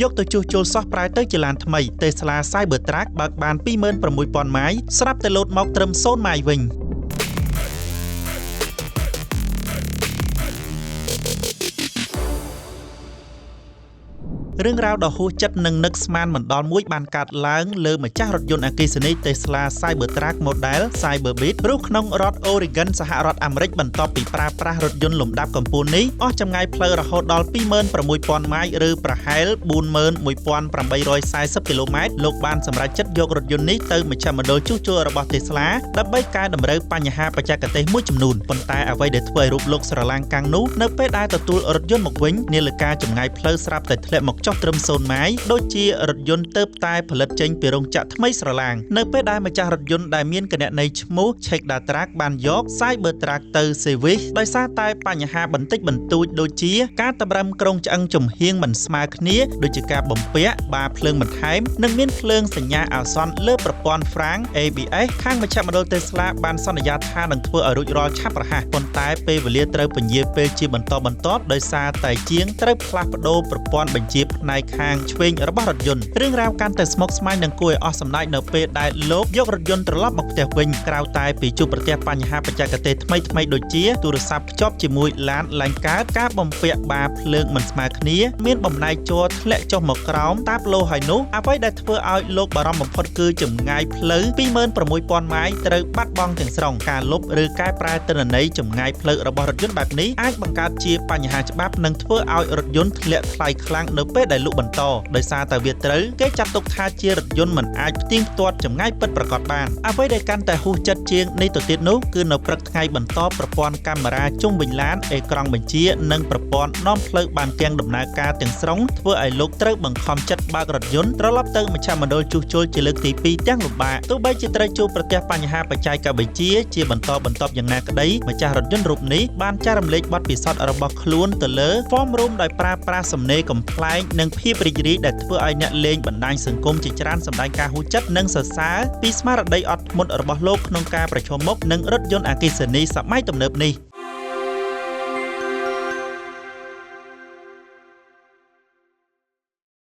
យកទៅជួសជុលសោះប្រែទៅជាឡានថ្មី Tesla Cybertruck បើកបាន26,000ម៉ាយស្រាប់តែលោតមកត្រឹម0ម៉ាយវិញ។ រឿងរ៉ាវដ៏ហួសចិត្តនិងនឹកស្មានមិនដល់មួយបានកើតឡើងលើម្ចាស់រថយន្តអគ្គិសនី Tesla Cybertruck Model Cyberbit រស់ក្នុងរដ្ឋ Oregon សហរដ្ឋអាមេរិកបន្ទាប់ពីប្រើប្រាស់រថយន្តលំដាប់កំពូលនេះអស់ចម្ងាយផ្លូវរហូតដល់26,000ម៉ាយឬប្រហែល41,840គីឡូម៉ែត្រលោកបានសម្រេចចិត្តយករថយន្តនេះទៅមជ្ឈមណ្ឌលជួសជុលរបស់ Tesla ដើម្បីកែតម្រូវបញ្ហាបច្ចេកទេសមួយចំនួនប៉ុន្តែអ្វីដែលធ្វើឲ្យរូបលោកស្រឡាំងកាំងនោះនៅពេលដែលទទួលរថយន្តមកវិញនាឡិកាចម្ងាយផ្លូវស្រាប់តែធ្លាក់មកចុះត្រឹម0ម៉ាយដូចជារថយន្តទៅតែផលិតចេញពីរោងចក្រថ្មីស្រឡាងនៅពេលដែលម្ចាស់រថយន្តដែលមានគណនីឈ្មោះ Check Data បានយក Cybertruck ទៅ service ដោយសារតែបញ្ហាបន្តិចបន្តួចដូចជាការតម្រឹមក្រុងឆ្អឹងចំហៀងមិនស្មើគ្នាដូចជាការបំពាក់បាភ្លើងបន្ថែមនិងមានភ្លើងសញ្ញាអាសន្នលើប្រព័ន្ធហ្វ្រាំង ABS ខាងមជ្ឈមណ្ឌល Tesla បានសន្យាថានឹងធ្វើឲ្យរួចរាល់ឆាប់រហ័សប៉ុន្តែពេលវេលាត្រូវពន្យាពេលជាបន្តបន្ទាប់ដោយសារតែជាងត្រូវផ្លាស់ប្ដូរប្រព័ន្ធបញ្ជាផ្នែកខាងឆ្វេងរបស់រថយន្តរឿងរ៉ាវកាន់តែស្មុគស្មាញនិងគួរឲ្យអស់សំណើចនៅពេលដែលលោកយករថយន្តត្រឡប់មកផ្ទះវិញក្រៅតែពីជួបប្រទះបញ្ហាបច្ចេកទេសថ្មីៗដូចជាទូរស័ព្ទភ្ជាប់ជាមួយឡានឡើងកើតការបំពាក់បាភ្លើងមិនស្មើគ្នាមានបំណែកជ័រធ្លាក់ចុះមកក្រោមតាបលោហើយនោះអ្វីដែលធ្វើឲ្យលោកបារម្ភបំផុតគឺចម្ងាយផ្លូវ26,000ម៉ាយត្រូវបាត់បង់ទាំងស្រុងការលុបឬកែប្រែទិន្នន័យចម្ងាយផ្លូវរបស់រថយន្តបែបនេះអាចបង្កើតជាបញ្ហាច្បាប់និងធ្វើឲ្យរថយន្តធ្លាក់ថ្លៃខ្លាំងនៅពេលដែលលក់បន្តដោយសារតែវាត្រូវគេចាត់ទុកថាជារថយន្តមិនអាចផ្ទៀងផ្ទាត់ចម្ងាយពិតប្រាកដបានអ្វីដែលកាន់តែហួសចិត្តជាងនេះទៅទៀតនោះគឺនៅព្រឹកថ្ងៃបន្តប្រព័ន្ធកាមេរ៉ាជុំវិញឡានអេក្រង់បញ្ជានិងប្រព័ន្ធនាំផ្លូវបានទាំងដំណើរការទាំងស្រុងធ្វើឲ្យលោកត្រូវបង្ខំចិត្តបើករថយន្តត្រឡប់ទៅមជ្ឈមណ្ឌលជួសជុលជាលើកទី2ទាំងលំបាកទោះបីជាត្រូវជួបប្រទះបញ្ហាបច្ចេកវិទ្យាជាបន្តបន្ទាប់យ៉ាងណាក្តីម្ចាស់រថយន្តរូបនេះបានចែករំលែកបទពិសោធន៍របស់ខ្លួនទៅលើ form room ដោយប្រើប្រាស់សំណេរកំប្លែងនិងភាពរីករាយដែលធ្វើឲ្យអ្នកលេងបណ្ដាញសង្គមជាច្រើនសម្ដែងការហួសចិត្តនិងសរសើរពីស្មារតីអត់ធ្មត់របស់លោកក្នុងការប្រឈមមុខនឹងរថយន្តអគ្គិសនីសម័យទំនើបនេះ។